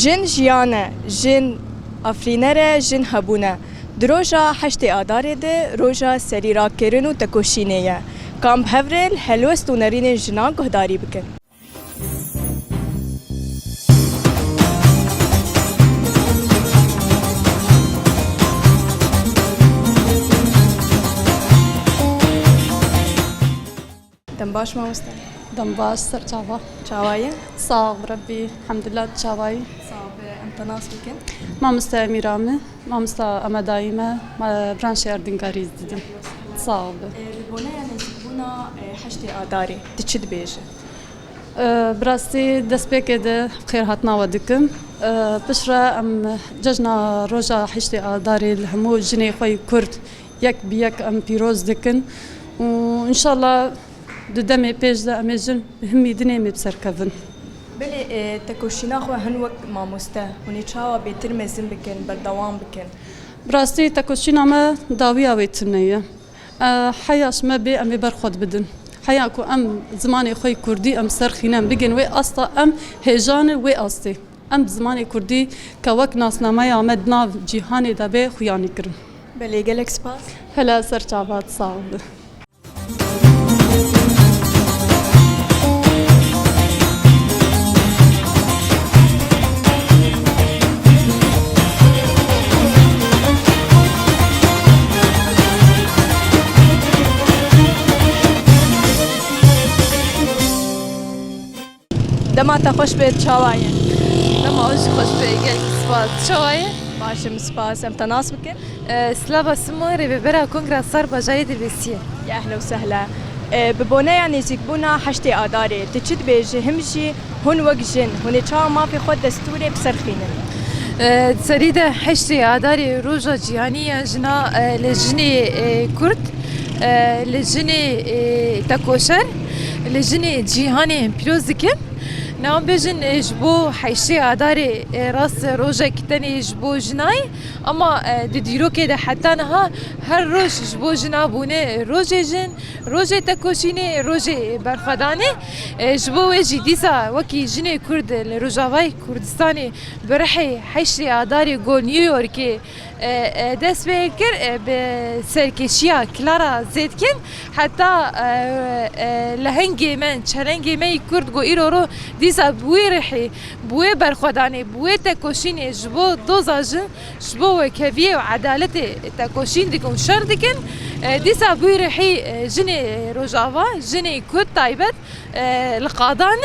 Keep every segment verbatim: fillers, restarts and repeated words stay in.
Jin jiyan e, jin afirîner e, jin hebûn e. Di roja heştê Adarê de roja serî rakirin û tekoşînê ye. Ka em bi hev re li helwest û nerînên jinan guhdarî bikin. Dem baş mamoste. Dem baş, ser çava. Çawa ye? Sağ ol, Rebbi. Elhamdülillah, çavayî. Sağ ol, em te nas bikin. Mamoste Emîra me, mamosta Emedayî me, ma-, branşê Erdingarî didim. Sağ ol. E, li boneya nêzîkbûna, e, heştê Adarê, tu çi dibêjî? E, bi rastî destpêkê de xêrhatina we dikim. E, piştre em cejna roja heştê Adarê li hemû jinê xwe yê Kurd yek bi yek em pîroz dikin û înşallah di demê pêş de em ê jin bi himî dinê me bi ser kevin. Belê, e, tekoşîna xwe hin wek mamoste, hûn ê çawa bêtir mezin bikin, berdewam bikin? Bi rastî tekoşîna me dawiya wê tune ye. E, heya ji me bê em ê ber xwe bidin. Heya ku em zimanê xwe yê kurdî em ser xîne em bigên wê asta em hêjan e wê astê. Em bi zimanê kurdî ke wek nasnameya me di nav cîhanê de bê xuyanî kirin. Belê, gelek spas. Hela ser çavat, sağ ol. Dema te xweş be, çawa ye? Dema we jî xweş be, gelek spas. Çawa ye? Baş im, spas. Em te nas bikin? E, Slava Simo, rêvebera Kongra Sar bajarê Dirbêsiyê. Ya ehla û sehla. E, bi boneya nêzîkbûna heştê Adarê, tu çi dibêjî? Him jî hûn wek jin, hûn ê çawa mafê xwe destûrê bi ser xînin? E, di serî de heştê Adarê roja cîhanî ya jina, e, li jinê, e, Kurd, e, li jinê, e, tekoşer, li jinê cîhanê pîroz dikin. Niha bêjin, e, ji bo heştê Adarê, e, rast rojek tenê ji bo jinayê, ama, e, di dîrokê de heta niha her roj ji bo jina bûne rojê jin, rojê tekoşînê, rojê berxwedanê. E, ji bo wê jî dîsa wekî jinê Kurd li Rojavayê Kurdistanê bi rihê heştê Adarê go New Yorkê e, e, dest pê kir, e, bi serkêşiya Clara Zetkin, heta, e, e, lehengê me, çelengê me yî Kurd ku îro ro dîsa bi wê rihê, bi wê berxwedanê, bi wê tekoşînê ji bo doza jin, ji bo wekheviyê û edaletê tekoşîn dikin û şer dikin, e, dîsa bi wî rihî, e, jinê Rojava, jinê Kurd taybet, e, li qadan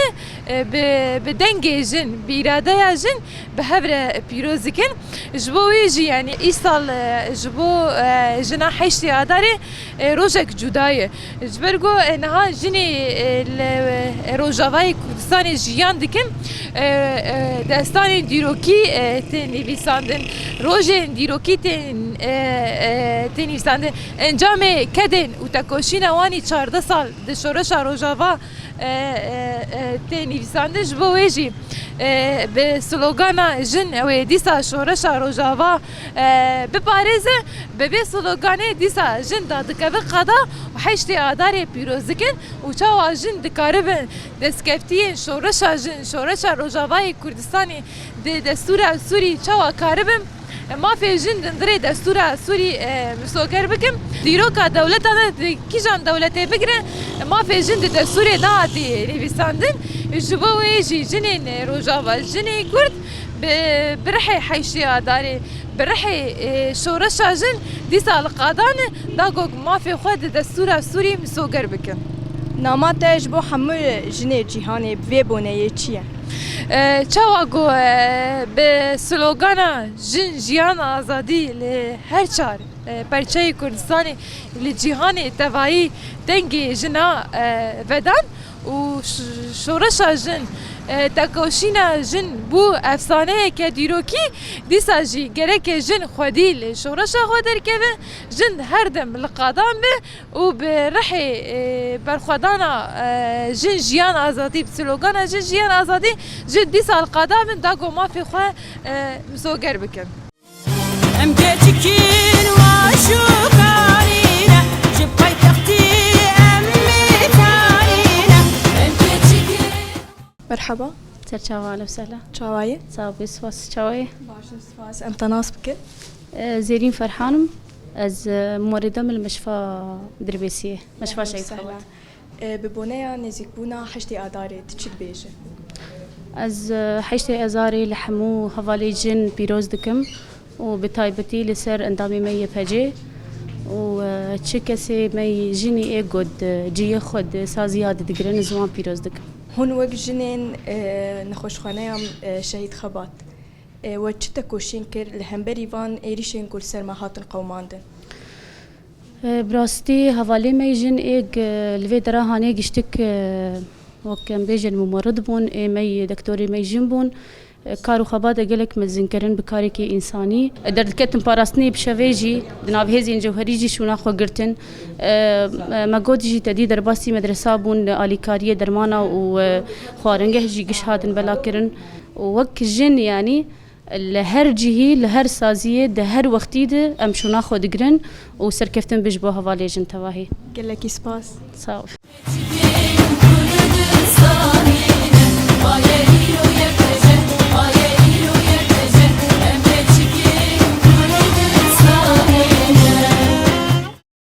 e, e, bi, bi dengê jin, bi îradeya jin bi hev re pîroz dikin. Ji bo wê jî, yanî, îsal, e, ji bo, e, jina heştê Adarê, e, rojek cuda ye. Ji ber ku, e, niha jinê, e, li, e, Rojavayê Kurdistanê jiyan dikin, e, e, destanên dîrokî, e, tên nivîsandin, rojên dîrokî tên, e, e, tên nivîsandin. Encamê kedên û tekoşîna wan î çardeh sal di şoreşa Rojava e, e, e, tê nivîsandin. Ji bo wê jî, e, bi slogana jin ew ê dîsa şoreşa Rojava, e, biparêze, bi vê sloganê dîsa jin dadikevin qada û heştê Adarê pîroz dikin û çawa jin dikaribin destkeftiyên şoreşa jin, şoreşa Rojavayê Kurdistanê di destûra Sûrî çawa karibin mafê jin di hundirê destûra Sûrî, e, misoger bikin. Dîroka dewletan e, di kîjan dewletê bigire, mafê jin di destûrê nehatî nivîsandin. Ji bo wê jî jinên Rojava, jinê Kurd bi, bi rihê heştê Adarê, bi rihê, e, şoreşa jin dîsa li qadan e, da ku mafê xwe di destûra Sûrî misoger bikin. Nama te ji bo hemû jinê cîhanê bi vê boneyê çi ye? E, çawa ku, e, bi slogana Jin, Jiyan, Azadî li her çar, e, perçeyê Kurdistanê li cîhanê tevayî dengê jina, e, vedan û ş-, şoreşa jin, e, tekoşîna jin bû efsaneyeke dîrokî, dîsa jî gereke jin xwedî li şoreşa xwe derkeve, jin her dem li qadan be û bi rihê, e, berxwedana, e, Jin, Jiyan, Azadî, bi slogana Jin, Jiyan, Azadî, jin dîsa li qadan bin da ku mafê xwe, e, misoger bikin. Em keçikîn wa şûkarî ne, ji paytextî em mêkarî ne. Em keçikîn. Merhaba. Çawa, ehlen we sehlen. Çawa ye? Sağ ol, spas. Çawa ye? Baş in, spas. Em te nas bikin. E, Zêrîn Ferhan im. Ez, e, morêdem li Meşfa Dirbêsiyê. Meşfa Şehîd Xebat. E, bi boneya nêzîkbûna heştê Adarê tu çi dibêjî? Ez, e, heştê Ezarê li hemû hevalê jin pîroz dikim û bi taybetî li ser endamê me Y P C'ê û, e, çi kesê me yî jinî ê ku di cihê xwe di saziya didigrin, ez wan pîroz dikim. Hûn wek jinên, e, nexweşxaneya, e, Şehîd Xebat, e, we çi tekoşîn kir li hemberî van êrîşên ku li ser me hatin qewimandin? E, bi rastî hevalê me yî jin ê ku li vê dera hanê giştik, e, wek em bêjin mumerid bûn, ê me yî doktorê me yî jin bûn. E, kar û xebatê gelek mezin kirin bi karekî însanî. E, derdiketin parastinê bi şevê jî di nav hêzên cewherî jî şûna xwe girtin. E, e, me got jî tedî derbasî medresa bûn, alîkariyê dermana û, e, xwaringeh jî giş hatin bela kirin. Û wek jin, yanî, li her cihî, li her saziyê, di her wextî de em şûna xwe digirin û serkeftin bi ji bo hevalê jin tevahî. Gelekî spas. Sağ ol.